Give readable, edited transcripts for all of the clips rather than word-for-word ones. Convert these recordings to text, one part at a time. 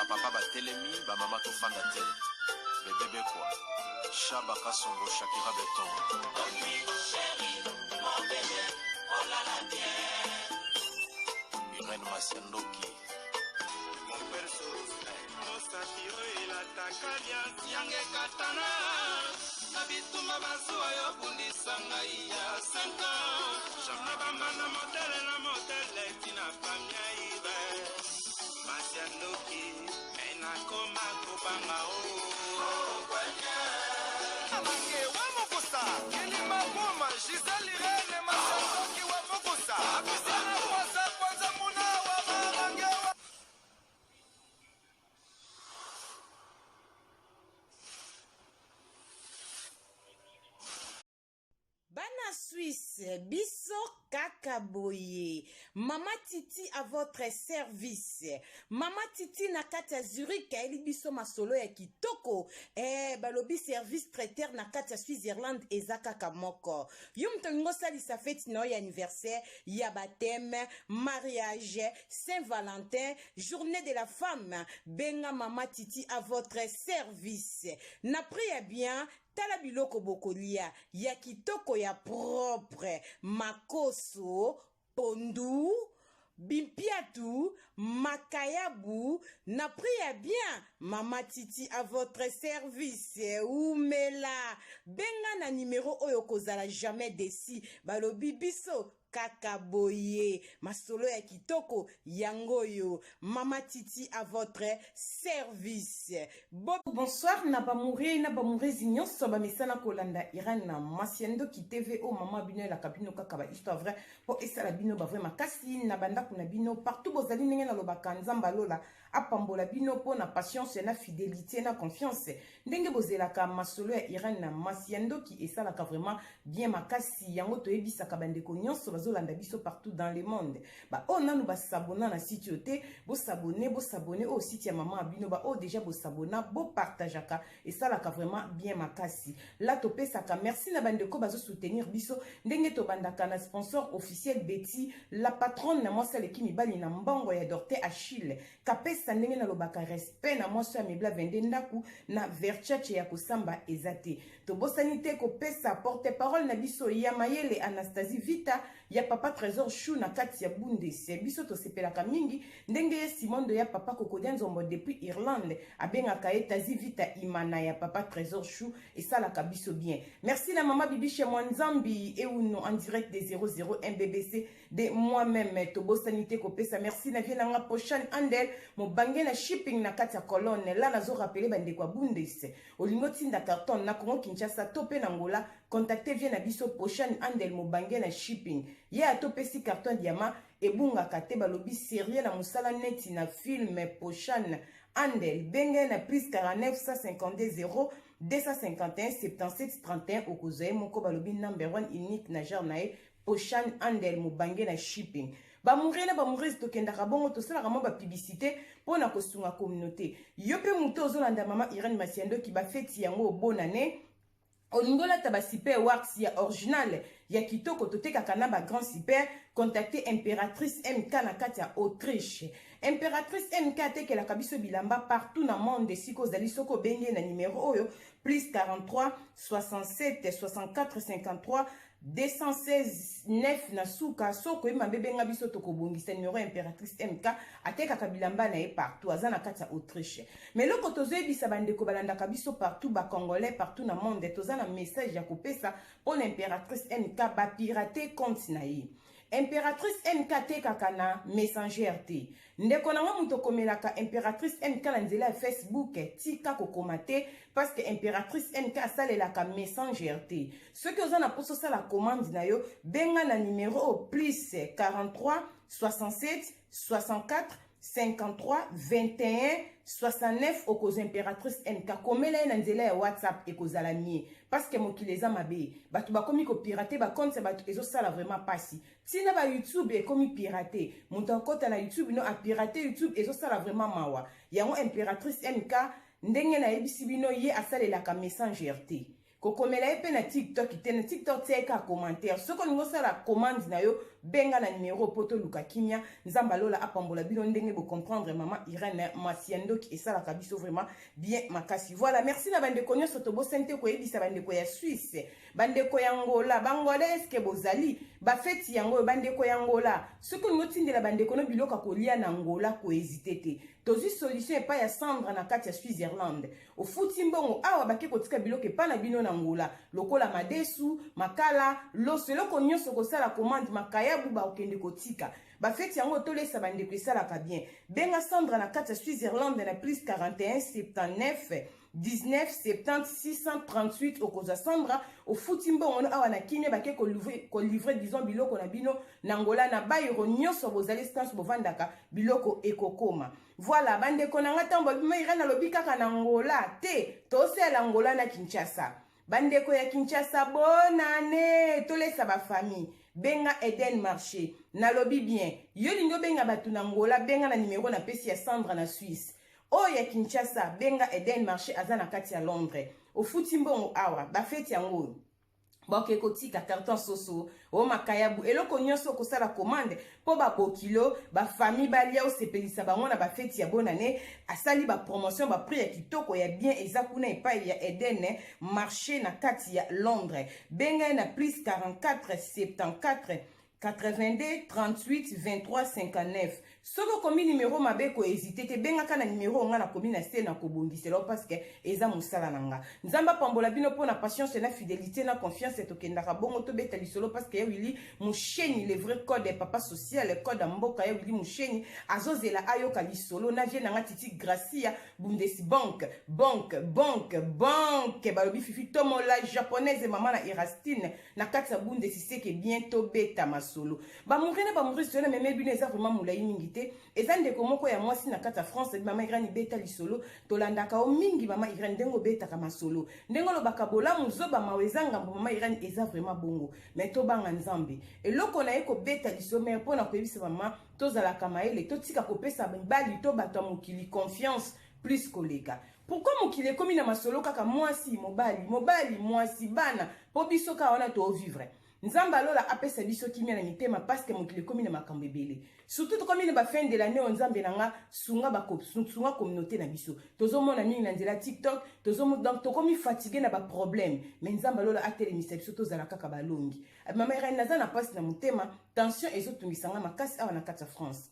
Bapapa batelemi, bamama tofanda te. Bebe Bekwa, Shaba Kasongo, Shakira Beton. Irène Masiandoki. Mosapi oyo elataka liasi yanga ekatana na bitumba bazuwa yo bundisa ngai ya 5 ans na bambanda motele na motele tina famia ibe masi ya ndoki me nakoma kobanga o Mange wa mokosa kilima boma Gisèle Irene Masandoki wa mokosa Apisana kwasa kwanza muna wa marange wa. Bana Suisse, biso kaka boye. Mama Titi à votre service. Mama Titi na kati ya Zurich ayeli biso masolo ya kitoko. Eh, balobi service traiteur na kati ya Switzerland eza kaka moko. Yo moto olingi osalisa feti na yo ya anniversaire, ya baptême, mariage, Saint-Valentin, journée de la femme, benga Mama Titi à votre service. Na prix ya bien, Tala biloko bokolia ya kitoko ya propre, makoso, pondu, bimpiatu, makayabu na prix ya bien. Mama Titi à votre service. Wumela. Benga na numero oyo okozala jamais desi. Balobi biso Kaka boye masolo ya kitoko yango oyo mama titi à votre service. Bo Bonsoir na ba moureux na ba moureuses nyonso ba mesana kolanda Irène na Masiandoki TV oyo mama bino elaka bino kaka ba histoire vraie po esala bino ba vrai makasi na ba ndako na bino partout bozali ndenge nalobaka Nzambe alola apambola bino po na patience na fidelite na confiance ndenge bozelaka masolo ya Irène na Masiandoki esalaka vraiment bien makasi yango toyebisaka bandeko nyonso bazolanda biso partout dans le monde ba oyo nanu basabona na site oyo te bosabone bosabone oyo site ya mama ya bino ba oyo deja bosabona bopartageaka esalaka vraiment bien makasi la topesaka merci na bandeko bazosoutenir biso ndenge tobandaka na sponsor officiel Betty la patronne na mwasi aleki mibali na mbongo ya Dorte Achille Kapesa ndenge nalobaka respect na mwasi ya mebla 22 ndaku na Verchache ya kosamba eza te. Tobosani te kopesa porte parole na biso ya mayele Anastasie Vita ya papa Trésor Chou na kati ya Bundes. Biso tosepelaka mingi ndenge ye Simondo ya papa Kokodia Nzombo depuis Irlande abengaka ye Tazi Vita Imana ya papa Trésor Chou esalaka biso bien. Merci na mama Bibiche Mwanzambi Euno en direct de 001 BBC de moi-même tobosani te kopesa merci na vie na nga Poshan Andel mobange na shipping na kati ya colonne la nazo rappeler bandeko ya Bundes olingi otinda carton na Congo Kinshasa to pe na Angola contacter vie na biso Poshan Andel mobange na shipping ye atopesi carton diamant ebungaka te balobi sérieux na mosala neti na film Poshan Andel benga ye na plus 49 152 0 251 77 31 okozwa ye moko balobi number one unique na genre na ye Poshan Andel mobange na shipping. Ba moureux na ba moureuses tokendaka bongo tosalaka mwa ba publicité mpo na kosunga communauté. Yo mpe moto ozolanda mama Irène Masiandoki ba feti yango bonne année olingi olata ba super wax ya original ya kitoko totekaka na ba grand super contacte impératrice mk na kati ya autriche impératrice mk atekelaka biso bilamba partout na monde esika ozali soki obengi ye na numero oyo plus 43 67 64 53 216 9 na suka soki okoyeba mabe benga biso tokobongisa numero ya impératrice mk atekaka bilamba na ye partout aza na kati ya autriche mais eloko tozoyebisa bandeko balandaka biso partout bacongolais partout na monde toza na message ya kopesa mpo na impératrice mk bapirate compte na ye impératrice mk atekaka na messenger te Ndeko na nga moto okomelaka Imperatrice MK na nzela ya Facebook tika kokoma te parce que Imperatrice MK asalelaka Messenger te. Soki oza na posa osala commande na yo benga na numero oyo plus 43 67 64 53 21 69 okozwa Imperatrice MK. Komela ye na nzela ya WhatsApp ekozala mieux parce que mokili eza mabe, bato bakomi kopirate ba compte ya bato ezosala vraiment pasi. Tina ba YouTube ekomi pirate moto akota na YouTube no apirate YouTube ezosala vraiment mawa yango imperatrice MK ndenge nayebisi bino ye asalelaka messenger te. Kokomela ye mpe na TikTok te. Na TikTok tia ye kaka commentaire. Soki olingi osala commande na yo, benga na numero mpo toluka kimia. Nzambe alola apambola bino ndenge bocomprendre mama Irene Masiandoki, esalaka biso vraiment bien makasi. Voilà, merci na bandeko nyonso. Tobosani te koyebisa bandeko ya Suisse, bandeko ya Ngola, Bangola, eske bozali bafeti yango oyo? Bandeko ya Ngola, soki olingi otindela bandeko no biloko ya kolia na Ngola, kohésiter te. Tozwi solution epai ya Sandra na kati ya Switzerland. Ofuti mbongo awa, bake kotika biloko epai na bino na Ngola, lokola madesu, makala, loso, eloko nyonso. Kosala commande, makayabu, bakokende kotika. Bafeti yango, tolesa bandeko, esalaka bien. Benga Sandra na kati ya Switzerland na plus 41 79 19 70 638. Okozwa Sandra, ofuti mbongo no awa na kimia, bake kolivrer, disons, biloko na bino na Ngola, na bairo nyonso bozali, stance bovandaka, biloko ekokoma. Voilà, bandeko na nga, ntango babima Irene alobi kaka na Ngola te, tosala Ngola na Kinshasa. Bandeko ya Kinshasa, bonane, tolesa bafamille. Benga Eden Marché. Nalobi bien, yo lingi obenga bato na Ngola, benga na nimero napesi ya Sandra na Suisse. Oyo ya Kinshasa, benga Eden Marché, aza na kati ya Londres. Ofuti mbongo awa, bafeti yango oyo, boke kotika carton soso o makayabu, eloko nyonso. Okosala commande mpo babokilo, bafamille balia, osepelisa bango na bafeti ya bonane. Asali bapromotion, baprix ya kitoko ya bien eza kuna epai ya Eden Marché na kati ya Londres. Benga ye na plus 44 74 82 38 23 59. Soki okomi nimero mabe, kohésiter te, bengaka na nimero nga nakomi na se na kobongisela, parce que eza mosala na nga. Nzambe apambola bino mpo na patience na fidélité na confiance. Tokendaka bongo, tobeta lisolo, parce que ya Wili Musheni, le vrai code papa social, code ya mboka, ya Wili Musheni azozela ayoka lisolo na vie na nga. Titi Gracia Bundesbank, banque, banque, banque. Balobi Fifi Tomola japonaise, mama na Erastine na kati ya Bundesi, seke bien. Tobeta masolo, bamouri na bamouri solo na meme bino. Eza vraiment molai mingi te. Eza ndeko moko ya mwasi na kati ya France: "Mama Irene, beta lisolo, tolandaka yo mingi. Mama Irene, ndenge obetaka masolo, ndenge olobaka bolamu, zoba, mawa eza ngambo. Mama Irene, eza vraiment bongo, mais tobanga Nzambe." Eloko na ye kobeta lisolo mere mpo na koyebisa mama, tozalaka mayele, totika kopesa mibali to bato ya mokili confiance plus koleka. Pourquoi mokili ekomi na masolo kaka mwasi, mobali, mobali, mwasi, bana, mpo biso kaka wana toovivre? Nzambe alola apesa biso kimia na mitema, parce que mokili ekomi na makambo ebele, surtout tokomi na bafin de l'année oyo. Nzambe na nga, sunga, sunga communauté na biso. Tozomona mingi na nzela TikTok, donc tokomi fatigué na baproblème, mais Nzambe alola atelemisa biso, tozala kaka balongi. "Mama Irene, naza na mpasi na motema, tension ezotungisa nga makasi awa na kati ya France.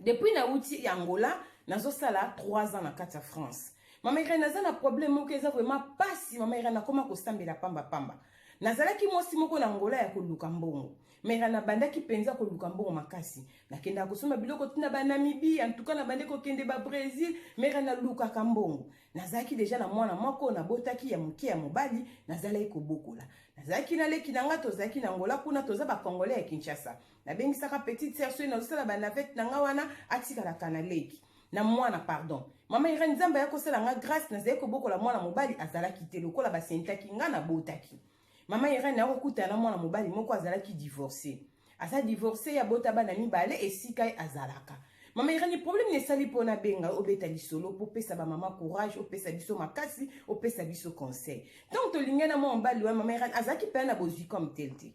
Depuis nauti ya Angola, nazosala 3 ans na kati ya France. Mama Irene, naza na problème moko, eza vraiment pasi. Mama Irene, nakoma kosambela pambapamba. Nazalaki mwasi moko na Angola ya koluka mbongo. Mera nabandaki mpenza koluka mbongo makasi. Nakendaka kosomba biloko ntina Banamibie, antuka nabandi kokende Babrésil. Mera nalukaka mbongo. Nazalaki déjà na mwana moko nabotaki ya moke ya mobali, nazalaki kobokola. Nazalaki na leki na nga, tozalaki na Ngola kuna. Toza Bacongolais ya Kinshasa. Nabengisaka petite sœur soki nazosala banavette na nga wana, atikalaka na leki na mwana. Pardon, mama Irene, Nzambe aya kosala nga grâce, nazali kobokola mwana mobali, azalaki te lokola basentaki nga nabotaki. Mama Irene, akokutana na mwana mobali moko azalaki divorcé, aza divorcé, abota bana mibale esika ye azalaka. Mama Irene, problème esali mpo nabenga obeta lisolo mpo opesa bamama courage, opesa biso makasi, opesa biso conseil. Ntango tolingai na mwa mobali wana, mama Irene, azalaki mpenza na bozwi comme tel te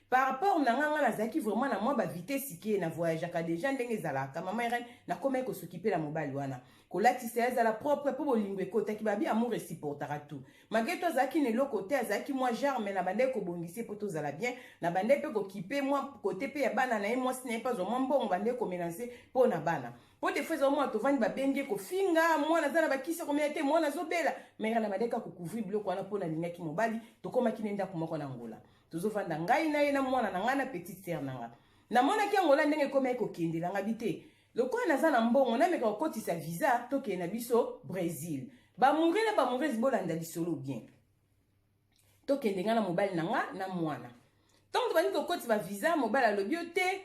par rapport na nga. Nga nazalaki vraiment na mwa bavitesse ke na voyageaka déjà ndenge ezalaka. Mama Irene, nakomaki kosokipe na mobali wana, kolatisa ye, azala propre, mpo bolingo ekotaki. Babi amour esupportaka tout. Malgré to azalaki na eloko te, azalaki mwa genre, mais na bandaki kobongisa mpo tozala bien. Na bandaki mpe kokipe mwa kote mpe ya bana na ye, mwasi na ye mpe azwa mwa mbongo, bandaki komélanger mpo na bana, mpo des fois ezala mwana tovandi, babengi ye kofinga mwana aza na bakisi akomela te, mwana azobela. Mais na bandaki kaka kocouvrir biloko wana mpo nalingaki mobali. Tokomaki ne ndako moko na Ngola, tozovanda ngai na ye na mwana na ngai na petite sœur na nga. Namonaki Angola ndenge ekomaki kokendela nga bi te. Lokola naza na mbongo, nameka kokotisa visa, tokende na biso Brésil. Bamouri na bamourese, bolanda lisolo bien. Tokende nga na mobali na nga na mwana. Ntango tobandi kokotisa bavisa, mobali alobi yo te,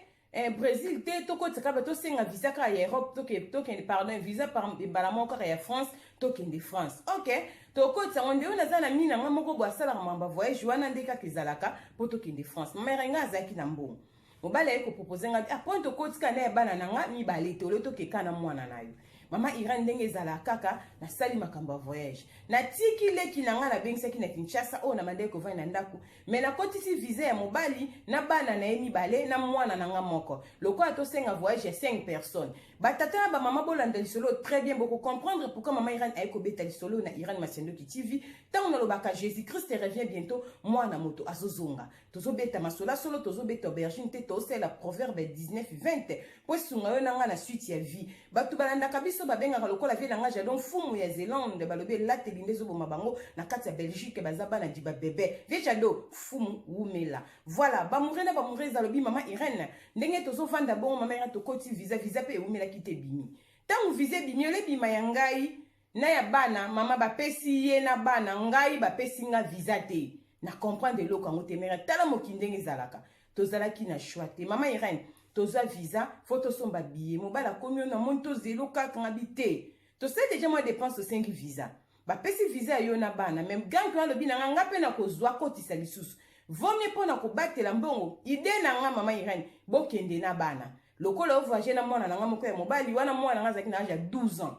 Brésil te, tokotisa kaka, tosenga visa kaka ya Europe, tokende, pardon, visa mbala moko kaka ya France, tokende France. Ok, tokotisa yango nde oyo naza na mini na nga moko boye, asalaka mamba voyage wana nde kaka ezalaka mpo tokende France. Mama nga azalaki na mbongo. Mobali aye kopropose nga: "Ah, point tokotika na ya bana na nga mibale te, ole tokeka na mwana na yo." Mama Irene, ndenge ezalaka kaka, nasali makambo ya voyage, natiki leki na ngai nabengisaki na Kinshasa oyo na bandaki kovanda na ndako, me nakotisi visa ya mobali na bana na ye mibale na mwana na nga moko, lokola tosenga voyage ya 5 personnes. Batata na bamama, bolanda lisolo très bien, bokocomprendre pourquoi mama Irene aye kobeta lisolo na Irene Masiandoki TV. Ntango nalobaka Jésus Christ revient bientôt, mwana moto azozonga. Tozobeta masolo solo, tozobeta aubergine te, tosalela Proverbe 19 20 mpo esunga yo na ngai na suite ya vie. Bato balandaka biso babengaka lokola vie na ngai Jadon, mfumu ya Zelande. Balobi elateli nde ezoboma bango na kati ya Belgique, baza bana di babebe. Vie Jado mfumu wumela. Voilà, bamoure na bamoure, alobi mama Irene, ndenge tozovanda bongo, mama Irene, tokoti visa. Visa mpe ewumelaki te, ebimi. Ntango visa ebimi, olebima ya ngai na ya bana, mama bapesi ye na bana, ngai bapesi nga visa te. Na comprendre eloko yango te, mere tala mokili ndenge ezalaka. Tozalaki na choix te, mama Irene. Tozwa visa, fo tosomba billet. Mobali akomi oyo, namoni tozelo kaka, ngabi te, tosali déjà mwa dépense, tosengi visa, bapesi visa ya yo na bana. Mais gank wana alobi na nga, nga mpe na kozwa kotisa lisusu vomie mpo na kobatela mbongo. Idée na nga, mama Irene, bokende na bana lokola ovoyage na mwana na nga moko ya mobali wana. Mwana na nga azalaki na âge ya 12 ans.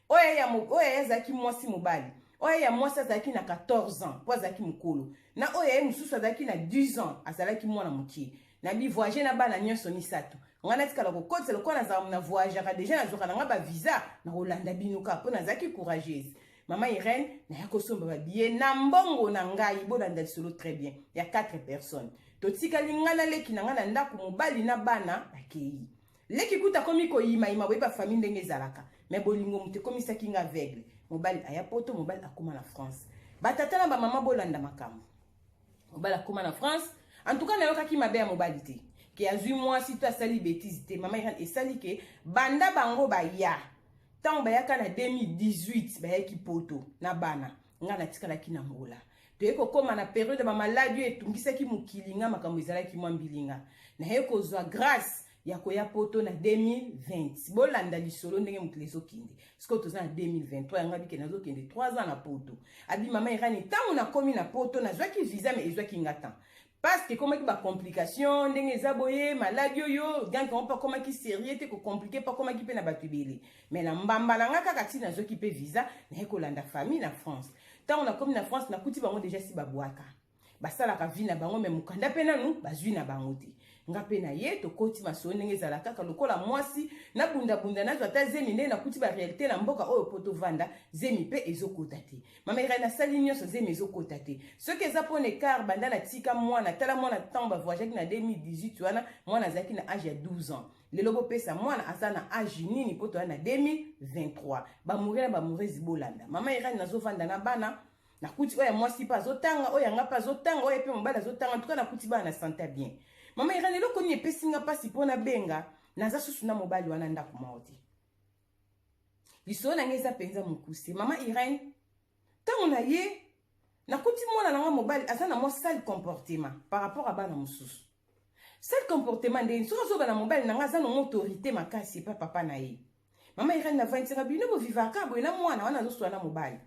Oyo ye azalaki mwasi, mobali oyo ya mwasi azalaki na 14 ans mpo azalaki mokolo, na oyo ye mosusu azalaki na 10 ans, azalaki mwana moke. Na bivoyage na bana nyonso misato, ngai natikala kokotisa lokola nazala na voyageaka déjà, nazwaka na ngai bavisa na kolanda bino kaka mpo nazalaki courageuse. Mama Irene, naya kosomba babillet na mbongo na ngai. Bolanda lisolo très bien. Ya 4 personnes totikali, ngai na leki na ngai na ndako, mobali na bana bakei. Leki kuta akomi koyimayima, boyeba famille ndenge ezalaka, me bolingo moto ekomisaki nga aveugle. Mobali aya Poto, mobali akóma na France. Batata na bamama, bolanda makambo. Mobali akóma na France. En tout cas, nayokaki mabe ya mobali te, ke azwi mwasi to asali bétise te. Mama Irene, esali ke banda bango baya, ntango bayaka na 2018, bayaki Poto na bana, ngai natikalaki na Ngola. Toye kokóma na période ya bamaladi oyo etungisaki mokili, nga makambo ezalaki mwa mbilinga. Naye kozwa grâce ya koya Poto na 2020. Bolanda lisolo ndenge mokili ezokende. Sikoyo toza na 2023, yango abike nazokende 3 ans na Poto. Abi mama Irani, ntango nakomi na Poto, nazwaki visa, me ezwaki nga temps parce que ekomaki bacomplication ndenge eza boye, maladi oyo gank yango mpe akomaki sérieux te, kocompliquer mpe akomaki mpe na bato ebele. Me na mbamba na nga kaka ntina nazwaki mpe visa, naye kolanda famille na France. Ntango nakomi na France, nakuti bango déjà si babwaka, basalaka vie na bango, me mokanda mpe nanu bazwi na bango te. Nga mpe na ye tokoti masolo ndenge ezala kaka lokola mwasi nabundabunda, nazwa ata zemi. Ndenge nakuti baréalité na mboka oyo mpo tovanda, zemi mpe ezokota te. Mama Irene, asali nyonso, zemi ezokota te. Soki eza mpona écart, banda natika mwana, tala mwana, ntango bavoyageaki na 2018 wana, mwana azalaki na âge ya 12 ans. Lelo bopesa mwana aza na âge nini? Mpo toya na 2023. Bamoure na bamourezi, bolanda. Mama Irene, nazovanda na bana, nakuti oyo ya mwasi mpe azotanga, oyo yanga mpe azotanga, oyo mpe mobali azotanga. Ntuka nakuti bana na santé bien. Mama Irene, eloko nini epesi nga mpasi mpo nabenga? Naza susu na mobali wana ndako moko te. Lisolo na ngai eza mpenza mokuse. Mama Irene, ntango na ye nakuti mwana na nga mobali aza na mwa sale comportement par rapport a bana mosusu. Sale comportement ndenge soki azoba na mobali na nga, aza na autorité makasi epa papa na ye. Mama Irene, navandisaka bino, bovivaka boye na mwana wana azoswa na mobali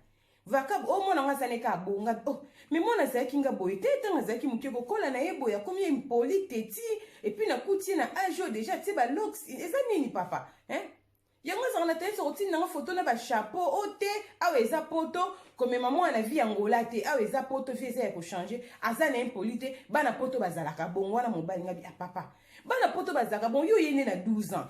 vaka o mwana ngo azali ka abonga. Oh, mais mwana azalaki nga boye te ntango azalaki moke. Kokola na ye boye, akomi impoli teti. Et puis nakuti ye na âge oyo déjà tie balocks. Eza nini, papa, hein? Yango ezalaka na tendance kotinda nga foto na bachapeau o te. Awa eza Poto, komema mwana na vie ya Ngola te. Awa eza Poto, vie eza ya kochanger. Aza na impoli te, bana Poto bazalaka bongo wana. Mobali ngabi: "Ah papa, bana Poto bazalaka bon, yo ye nde na 12 ans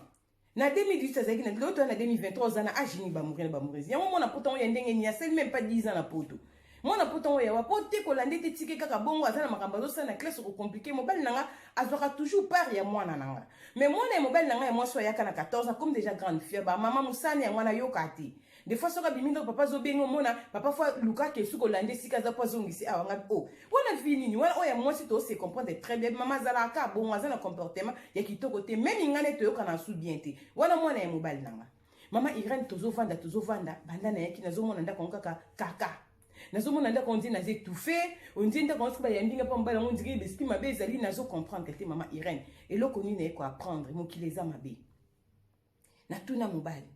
na 2018 azalaki na lelo, toya na 2023, oza na âge nini?" Bamouri na bamourisi yango, mwana Poto yango ya ndenge nini? Asali même pas 10 ans na Poto. Mwana Poto yango yawa po te kolanda ete tike kaka bongo. Aza na makambo azosala na classe, kocompliquer. Mobali na nga azwaka toujours part ya mwana na nga, mais mwana ya mobali na nga ya mwasi oyo ayaka na 14 ans comme déjà grande fille, bamama mosani yango wana yoka te. Des fois soki abimi ndako, papa azobenga, omona papa fo alukaka esuki olanda esika aza po azongisi awa. Nga o wana vie nini wana? Oyo ya mwasi, tose comprendre très bien, mama azalaka bongo, aza na comportement ya kitoko te. Même ngai nde toyokana su bien te. Wana mwana ya mobali na nga. Mama Irene, tozovanda, tozovanda, banda nayaki, nazomona ndako yango kaka kaka, nazomona ndako on dirait naza étouffé, on dirait ndako yango soki bayambi nga mpo mobali yango, on dirait l'esprit mabe ezali. Nazocomprendre te, mama Irene, eloko nini naye koapprendre? Mokili eza mabe. Natuna mobali: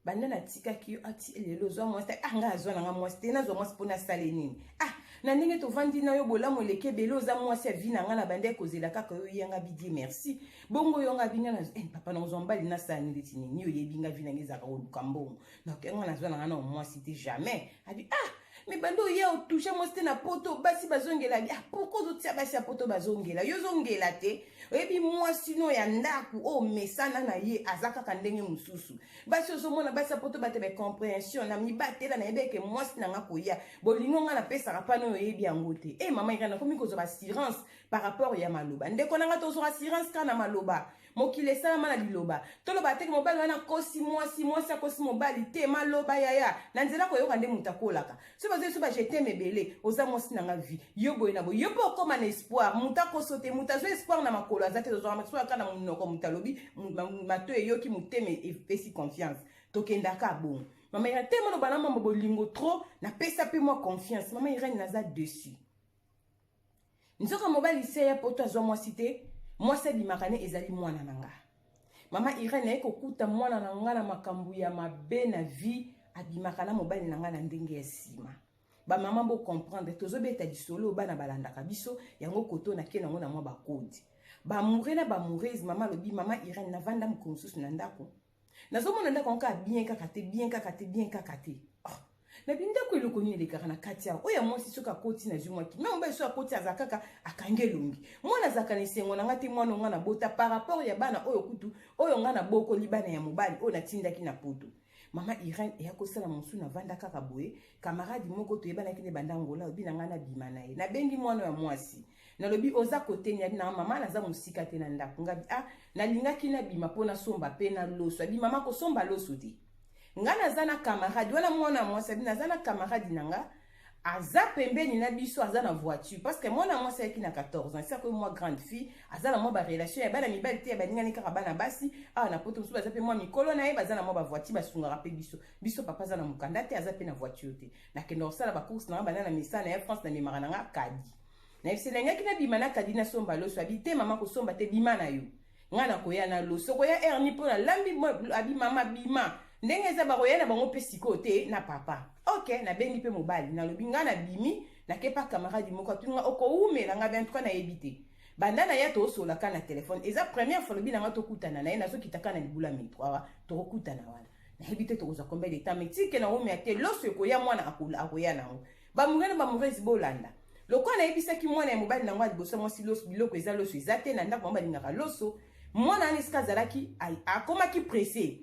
"Banda natikaki yo ati lelo, ozwa mwasi?" "Ah, ngai azwa nanga mwasi te. Nazwa mwasi mpo nasala nini?" "Ah, Na ndenge tovandi na yo bolamu eleki ebele, oza mwasi ya vie na nga, na bandi kozela kaka yo yanga bidie merci. Bongo yo nga binga na eh, papa na ozwa mobali nasala nini neti nini? Oyebi nga vie na nga ezalaka koluka mbongo, donc nga nazwa na nga na mwasi te jamais. Abi ah, me bando oya otouche mwasi te na poto, basi bazongela. Abi ah, pourquoi ozotia basi ya poto bazongela? Yo ozongela te, oyebi mwasi no ya ndako oyo mesana na ye aza kaka ndenge mosusu. Basi ozomona basi ya poto bato ba comprehension na mibatela, nayebi eke mwasi na nga koya bolingo nga napesaka mpana oyo oyebi yango te. E mama Irene, nakomi kozwa assurance par rapport ya maloba. Ndeko na nga, tozwa assurance kaka na maloba. Mokili esalama na liloba. Toloba teke mobali wana akosi mwasi, mwasi akosi mobali te. Maloba yaya na nzela koyoka nde moto akolaka. So bazoi so bajeteme ebele, oza mwasi na nga vie yo boye na boye, yo mpe okóma na espoir. Moto akoso te, moto azwa espoir na makolo aza te, tozwaka espoir kaka na monoko. Moto alobi, mato eyoki, motema epesi confiance, tokendaka bongo. Mama Irene te, maloba na mambo bolingo trop, napesa mpe mwa confiance. Mama Irene, naza dessus. Nzoka mobali se ya poto azwa mwasi te, mwasi abimaka ne ezali mwana na nga. Mama Irene, aye kokuta mwana na nga na makambo ya mabe na vie, abimaka na mobali na nga na ndenge ya nsima. Bamama, bocomprendre, tozobeta lisolo, bana balandaka biso yango. Koto nake nango na mwa bakodi baamoureux na baamoureuse. Mama alobi, mama Irene, navanda mokolo mosusu na ndako, nazomona ndako yango kaka bien kaka te, bien kaka te, bien kaka te. Oh. Na bindako eloko nini elekaka na kati awa? Oyo ya mwasi soki akoti, nazwi mwa kimia. Mobali soki akoti, aza kaka akangi elongi. Mwana azalaka na esengo na nga te, mwana nga nabota par rapport ya bana oyo kutu oyo nga nabokoli, bana ya mobali oyo natindaki na poto. Mama Irene, eya kosala mosu, navanda kaka boye, camarade moko toyebanaki nde banda Ngola obi na ngai, nabima na ye. Nabengi mwana ya mwasi, nalobi oza koteni? Abi na mama, naza mosika te na ndako. Ngabi ah, nalingaki nabima mpo nasomba mpe na loso. Abi mama, kosomba loso te, nga naza na camarade wana. Mwana ya mwasi abi naza na camarade na nga, aza pembeni na biso, aza na voiture, parce que mwana mwasi ayaki na 14 ans, esako mwa grande fille, aza na mwa barelation ya bana mibali te, ya baningani kaka bana basi awa na poto. Mosusu baza mpe mwa mikolo na ye, baza na mwa bavoiture, basungaka mpe biso. Biso papa aza na mokanda te, aza mpe na voiture te. Nakenda kosala bacourse na nga banda na misala ya France, namemaka na nga kadi. Nayebisi nalingaki nabima na kadi, nasomba loso. Abi te mama, kosomba te, bima na yo, ngai nakoya na loso. Koya heure ni mpo nalambi? Abi mama, bima ndenge eza, bakoya na bango mpe sikoyo te na papa. Ok, nabengi mpe mobali, nalobi ngai nabimi, nakepa camarade moko. Atuni nga okowumela? Ngai bien, tuka nayebi te. Banda na ya tosolaka na telefone, eza première fois. Lobi na nga tokutana na ye, nazokitaka na libula metro awa, tokokutana wana. Nayebi te tokozwa combien de temps, mais tike na wumela te, loso ekoya, mwana akoya nango. Bamoureux na bamoureuses, bolanda. Lokola nayebisaki mwana ya mobali nango ya liboso mwasi loso, biloko eza, loso eza te na ndako, bango balingaka loso. Mwana wana esika azalaki akomaki pressé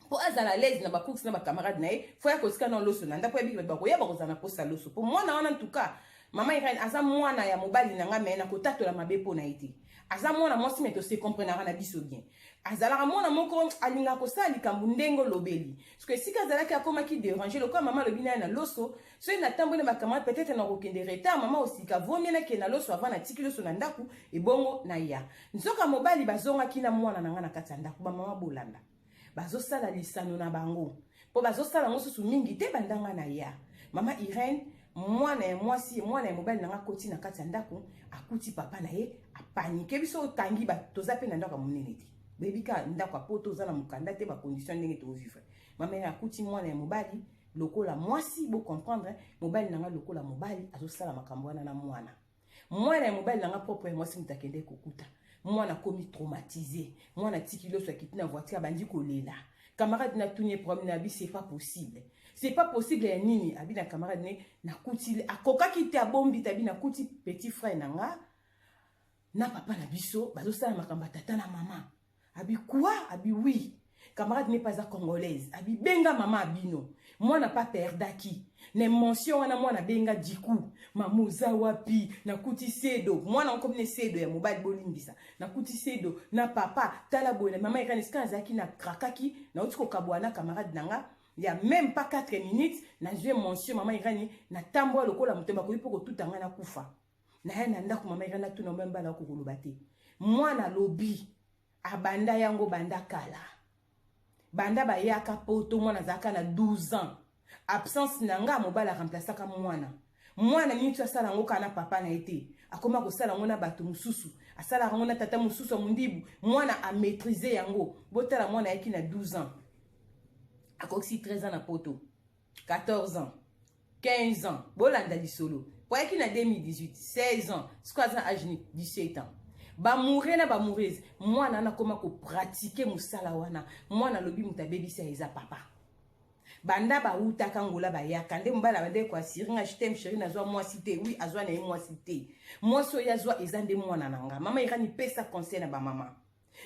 mpo azala l'aise na bacourse na bacamarade na ye, fo ya kosika na loso na ndako, yebiki bato bakoya, bakozala na posa loso. Mpo mwana wana, ntuka mama Irene aza mwana ya mobali na nga, me nakotatola mabe mpo na ye te. Aza mwana mwasi, me tose comprenaka na biso bien. Azalaka mwana moko alingaka kosala likambo ndenge olobeli. Soki esika azalaki akomaki déranger, lokola mama alobi na ye na loso, soki natamboli na bacamarade, peut-être nakokende retard. Mama osika vomie nakende na loso avant, natiki loso na ndako, ebongo na ya. Nzoka mobali bazongaki na mwana na ngai na kati ya ndako. Bamama, bolanda, bazosala lisano na bango mpo bazosala yango susu mingi te bandanga na ya mama Irene. Mwana ya mwasi, mwana ya mobali na nga akoti na kati ya ndako, akuti papa na ye, apaniquer. Biso otangi, toza mpe na ndako ya monene te, boyebi kaka ndako ya poto, oza na mokanda te, bacondition ndenge tovivre. Mama Irene akuti mwana ya mobali lokola mwasi, bocomprendre, mobali na nga lokola mobali azosala makambo wana na mwana, mwana ya mobali na nga propre ya mwasi. Moto akende kokuta mwana akomi traumatisé. Mwana atiki loso, akiti na voiture, abandi kolela. Camarade natuni ye problème na abi, c'est pas possible, c'est pas possible ya nini? Abi na camarade ne nakuti, akokaki te, abombi te. Abi nakuti petit frère na nga na papa na biso bazosala makambo ya tata na mama. Abi quoi? Abi oui. Camarade ne pas aza congolaise. Abi benga mama abino. Mwana pa perdaki na émotion wana. Mwana benga diku, mama oza wapi? Nakuti sedo, mwana nkomi ne sedo ya mobali, bolimbisa, nakuti sedo na papa, tala boye na mama ekani. Esika nazalaki na krakaki, nauti kokabwa na camarade na nga ya même pas 4 minutes, nazwi émotion. Mama Irani, natambola lokola moto bakoki mpo kotuta ngai, nakufa. Naya na ndako, mama Irani, natuna mbala okokoloba te. Mwana alobi abanda yango banda kala, banda bayaka poto. Mwana azalaka na 12 ans, absence na nga, mobali aremplaçaka mwana. Mwana nini ti asala yango kaka na papa na ye te, akoma kosala yango na bato mosusu, asalaka yango na tata mosusu ya mondibu. Mwana amaîtrise yango. Botala, mwana ayaki na 12 ans, akokisi 13 ans na poto, 14 ans, 15 ans. Bolanda lisolo. Po ayaki na 2018, 16 ans. Sikoyo aza na age ni 17 ans. Bamoure na bamourese, mwana wana akoma kopratike mosala wana. Mwana alobi moto abebisi eza papa. Banda bawutaka Angola bayaka nde mobali abandaki koasire nga je t'aime chérie, nazwa mwasi te. Oui, azwa na ye mwasi te. Mwasi oyo azwa eza nde mwana na nga. Mama Irani, pesa conseil na bamama.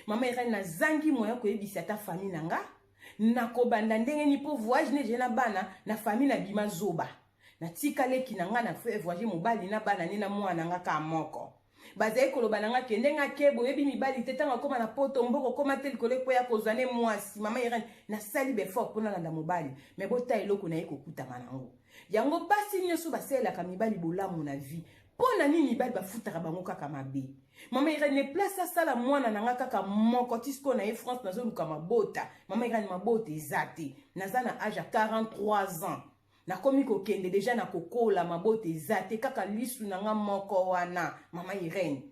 Mama Irani, nazangi moyen koyebisa ata famille na nga nakobanda ndenge nini mpo voyage neje na bana na famille na bima zoba. Natika leki na nga na voyage mobali na bana ne na mwana na nga ka moko. Bazali koloba na nga kende nga ke boyebi mibali te, ntango akóma na poto mboko okóma te likolo ekweya kozwa ne mwasi. Mama Irene, nasali befort mpo nalanda mobali, me bota eloko na ye kokutama nango. Yango basi nyonso basalelaka mibali bolamu na vie, mpo na nini mibali bafutaka bango kaka mabe? Mama Irene, place asala mwana na nga kaka moko ti sikoyo na ye France, nazoluka mabota. Mama Irene, mabota eza te. Naza na age ya 43 ans, nakomi kokende deja na kokola, mabota eza te, kaka lisu na nga moko wana. Mama Irene,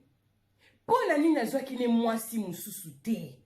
mpo na nini nazwaki ne mwasi mosusu te?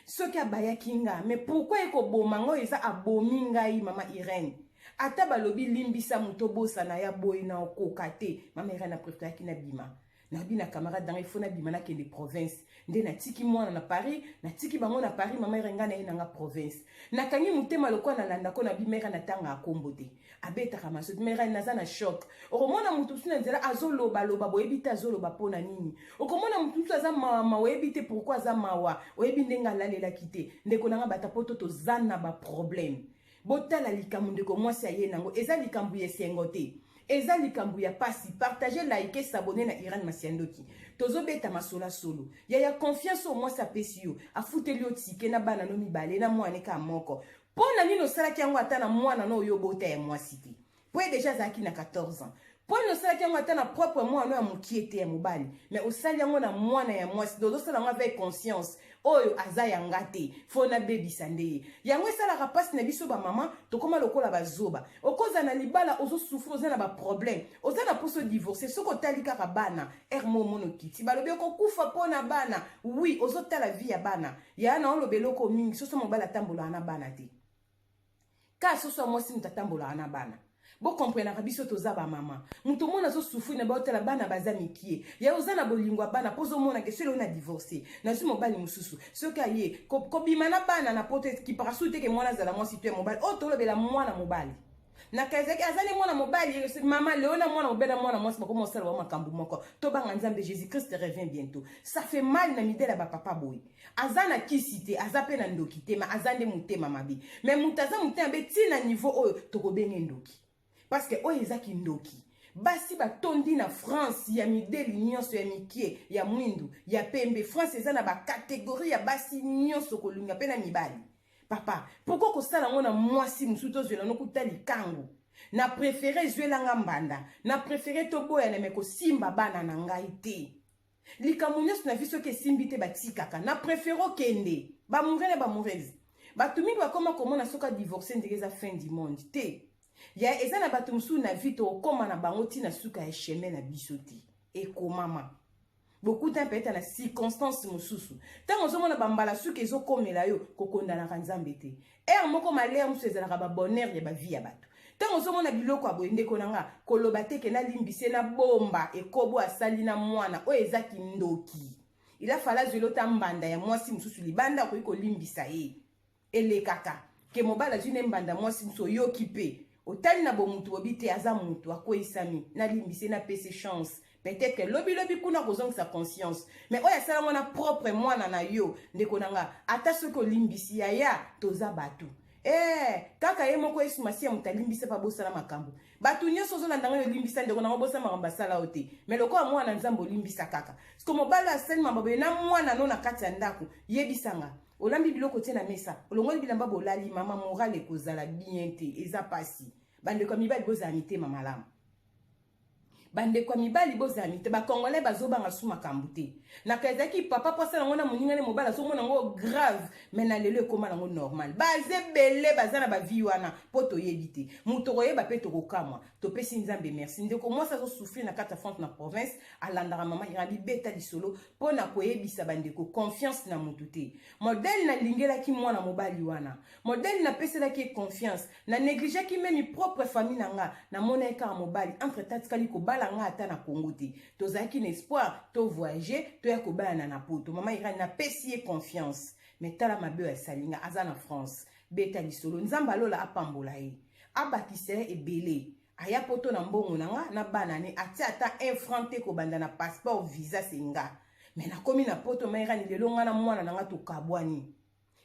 Soki abayaki nga, mais pourquoi ekoboma nga oyo eza abomi ngai? Mama Irene, ata balobi limbisa moto, obosana ya boye na okoka te. Mama Irene, apréféraki nabima, nabi na camarade nanga ifo nabima, nakende province. Nde natiki mwana na Paris, natiki bango na Paris. Mama Irene, ngai na ye nanga province, nakangi motema lokola nalandako na bimera, natanga akombo te, abetaka masoti. Mera, naza na choc. Okomona motu mosusu na nzela azolobaloba, boyebi te azoloba mpo na nini. Okomona motu mosusu aza mawa, oyebi te pourquoi aza mawa, oyebi ndenge alalelaki te. Ndeko nanga, bata poto toza na baproblème. Botala likambo ndeko mwasi aye nango, eza likambo ya esengo te, eza likambo ya pasi. Partage, like, s'abonner na Irene Masiandoki. Tozobeta masola solo yaya. Confiance oyo mwasi apesi yo, afuteli yo ticket na bana no mibale na mwana eka moko, mpo na nini osalaki yango ata na mwana no oyo obota ya mwasi te? Po ye deja azalaki na 14 ans. Mpo nini osalaki yango ata na propre mwana ya mokie te ya mobali, mais osali yango na mwana ya mwasi? Donc ozosala yango avec conscience, oyo aza yanga te, fo nabebisa nde ye. Yango esalaka mpasi na biso bamama, tokóma lokola bazoba. Okozala na libala, ozosouffrir, oza na baproblème, oza na mposa odivorce. Soki otali kaka bana ere mo omona okiti, balobi okokufa mpo na bana. Oui, ozotala vie ya bana ya na oloba eloko mingi. Soso mobali atambolaka na bana te, ka soso ya mwasi moto atambolaka na bana. Bokomprenaka biso toza bamama. Moto omona azosouffrir na baotala bana baza mikie ya oza na bolingo ya bana, mpo ozomona ke soki na divorce, nazwi mobali mosusu, soki aye kobima na bana na poto, ekipaka su te ke mwana azala mwasi to ya mobali. Oyo tolobela mwana mobali na kazaki aza ne mwana mobali. Mama leo na mwana mobali na mwana mwasi bakoma osala ba makambo moko. Tobanga Nzambe, Jésus Christ revient bientôt. Ça fait mal na midele ya bapapa boye. Aza na kisi te, aza mpe na ndoki te, ma aza nde motema mabe. Me moto aza motema mabe ntina niveau oyo tokobenge ndoki, parce que oyo eza kindoki. Basi batondi na France ya mideli nyonso, ya mikie, ya mwindu, ya pembe. France eza na bacatégorie ya basi nyonso, kolinga mpe na mibali. Papa, pourquoi kosala yango na mwasi mosusu? Tozwela nokuta likangu na préféré ezwelanga mbanda, na préféré toboyana, me kosimba bana na ngai te. Likambo nyonso na vie, soki esimbi te, batikaka. Na préféré okende bamoure na bamourese. Bato mingi bakoma komona soki adivorce ndenge eza fin du monde te. Ya eza na bato mosusu na vie tokokóma na bango ntina suka ya chemin na biso te. Ekomama bokuta peut-être na circonstance mosusu. Ntango ozomona bambala suki ezokomela yo, kokondanaka Nzambe te. Ere moko malheur mosusu ezalaka babonheur ya bavie ya bato. Ntango ozomona biloko ya boye, ndeko na nga, koloba te ke nalimbise, nabomba ekobo asali na mwana oyo eza kindoki. Il fallait azweli ota mbanda ya mwasi mosusu libanda, akoki kolimbisa ye. Elekaka ke mobali azwi ne mbanda mwasi mosusu, oyoki mpe otali na bomutu, bobi te aza mutu akweyisami, nalimbise, napesi chance, peut-être lobilobi kuna kozongisa conscience. Mais oyo asalango na propre mwana na yo, ndeko na nga, ata soki olimbisi, yaya, toza bato. Kaka ye moko Yesu Masiya moto alimbisa mpe abosana makambo. Bato nyonso ozolanda ngai, olimbisa ndeko nango, bosala makambo asala yo te. Mais lokola mwana Nzambe, olimbisa kaka. Siko mobali oyo asali mambo boye na mwana no na kati ya ndako, yebisanga, olambi biloko tie na mesa, olongoli bilamba, bolali, mama, morale ekozala bien te. Eza pasi. Bandeko ya mibali, bozala mitema malamu. Bandeko ya mibali bozala mite, bacongolais bazobanga su makambo te. Na ezalaki papa mpo asala yango na moninga ne mobali azomona yango grave, mais na lelo ekóma nango normal. Baza ebele baza na bavie wana mpo toyebi te, moto koyeba mpe tokokamwa. Topesi Nzambe merci. Ndeko mwasi azosouffrir na kati ya France na province, alandaka mama Ira bibeta lisolo mpo na koyebisa bandeko confiance na motu te. Modele nalingelaki mwana mobali wana, modele napeselaki ye confiance, na négligeaki même propre famille na nga. Namona ye kaka mobali, entre temps atikali kobala nga ata na Congo te. Tozalaki na espoir to voyager, toya kobalana na Poto. Mama Irani, napesi ye confiance, mais tala mabe oyo asali nga. Aza na France, beta lisolo. Nzambe alola apambola ye, abakisa ye ebele. Aya Poto na mbongo na nga na bana ne, atia ata un franc te, kobanda na passeport, visa, se nga. Mais nakomi na Poto, ma Irani, lelo nga na mwana na nga tokabwani.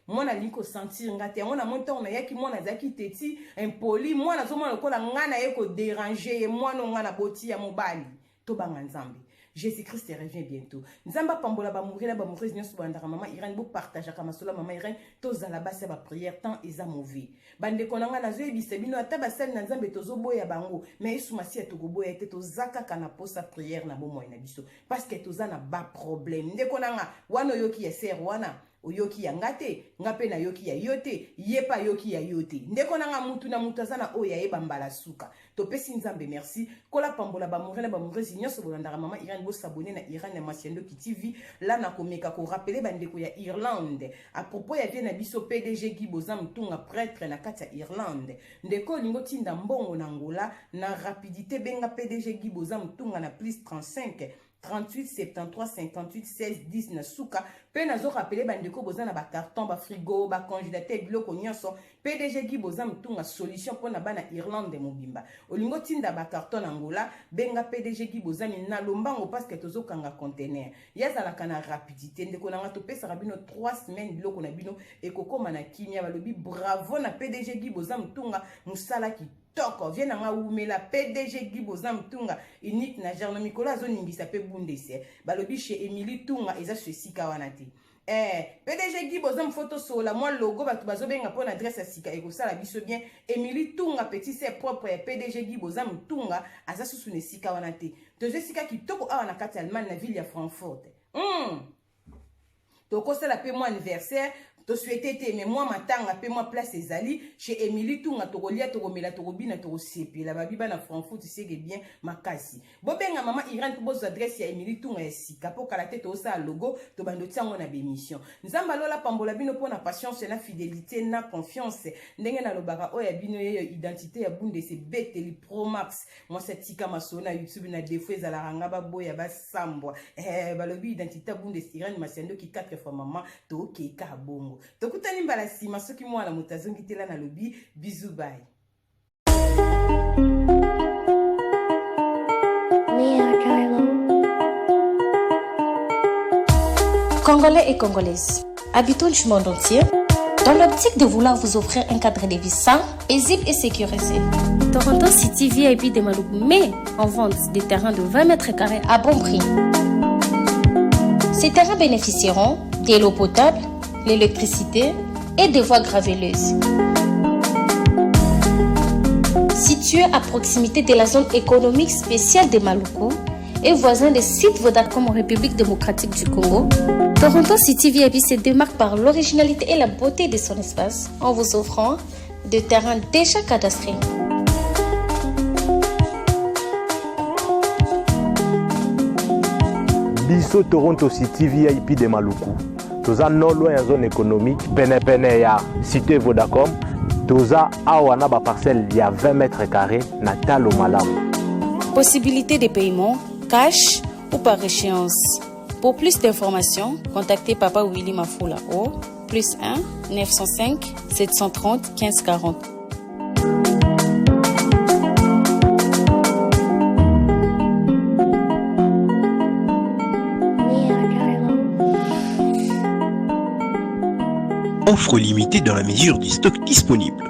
Mwana alingi kosentir nga te. Yango namoni ntango nayaki, mwana azalaki teti, impoli. Mwana azomona lokola nga na ye kodéranger ye. Mwana o nga na boti ya mobali. Tobanga Nzambe, Jésus Christ revient bientôt. Nzambe apambola baamoureux na baamoureuse nyonso bolandaka mama Irene, bopartageaka masolo ya mama Irene. Tozala basi ya baprière, temps eza mauvais. Bandeko na ngai, nazoyebisa bino, ata basali na Nzambe tozoboya bango, mais Yesu Masiya tokoboya te. Toza kaka na posa prière na bomoi na biso, parce que toza na baproblème. Ndeko na nga wana, oyoki ya sere wana, oyoki ya nga te, nga mpe nayoki ya yo te, ye mpe ayoki ya yo te. Ndeko na nga, mutu na mutu aza na oyo ayeba mbala suka. Topesi Nzambe merci. Kola pambola baamoureux na baamoureuse nyonso bolandaka mama Irene. Bos'abonner na Irene ya Masiandoki TV. La nakomeka korappeler bandeko ya Irlande à propos ya vie na biso PDG Guy Boza Mutunga, prêtre na kati ya Irlande. Ndeko olingi otinda mbongo na Angola na rapidité, benga PDG Guy Boza Mutunga na plus 35 38 73 58 16 10 na suka. Mpe nazorappeler bandeko boza na bacarton, bafrigo, bacongélateur, biloko nyonso, PDG Guy Boza Mutunga, solution mpona bana Irlande mobimba. Olingi otinda bacarton na Angola, benga PDG Guy Bozami na lombango, parce que tozokanga conteneur. Ye azalaka na rapidité. Ndeko na nga, topesaka bino 3 semaines, biloko na bino ekokóma na kimia. Balobi bravo na PDG Guy Boza Mutunga, mosala kitoko. Vie na nga, wumela PDG Guy Boza Mutunga unique na jarno. Mikolo azoningisa mpe bundese. Balobi chez Emily Tunga eza so esika wana te. PDG Guy Boza, mfo tosola mwa logo. Bato bazobenga mpo na adresse ya sika, ekosala biso bien. Emily Tunga, petit sœur propre ya PDG Guy Boza Mutunga, aza susu na esika wana te. Toza esika kitoko awa na kati ya Allemagne, na ville ya Frankfurt. Tokosala mpe mwa anniversaire, tosouhaiter te, mais mwa matanga mpe mwa place ezali chez Emily Tunga. Tokolia, tokomela, tokobina, tokosepela. Babi bana Frankfurt seke bien makasi. Bobenga mama Irene mpo bozwa adresse ya Emily Tunga ya sika, mpo kala te tozosala logo, tobanda otia yango na bémission. Nzambe alola pambola bino mpo na patience na fidélité na confiance. Ndenge nalobaka, oyo ya bino yeyo identité ya Bundes, ebeteli Promax. Mwasi atika masolo na YouTube na défaut ezalaka nga baboya basambwa. Balobi identité ya Bundes, Irene Masiandoki, 4 fois mama. Tokeka bongo, tokutani mbala nsima soki mwana moto azongi tela. Nalobi bisous, bye. Mia Carlo. Congolais et Congolaises, habitants du monde entier, dans l'optique de vouloir vous offrir un cadre de vie sain, paisible et sécurisé, Toronto City VIP de Maluku met en vente des terrains de 20 mètres carrés à bon prix. Ces terrains bénéficieront de l'eau potable, l'électricité et des voies graveleuses. Situé à proximité de la zone économique spéciale de Maluku et voisin des sites Vodacom en République démocratique du Congo, Toronto City VIP se démarque par l'originalité et la beauté de son espace en vous offrant des terrains déjà cadastrés. Biso Toronto City VIP de Maluku, toza non loin ya zone économique, penepene ya cité Vodacom. Toza awa na baparcelle ya 20 mètres carrés na talo malamu. Possibilité de paiement, cash ou par échéance. Pour plus d'informations, contactez Papa Willy Mafoula au plus 1 905 730 15 40. Mia Carlo. Offre limitée dans la mesure du stock disponible.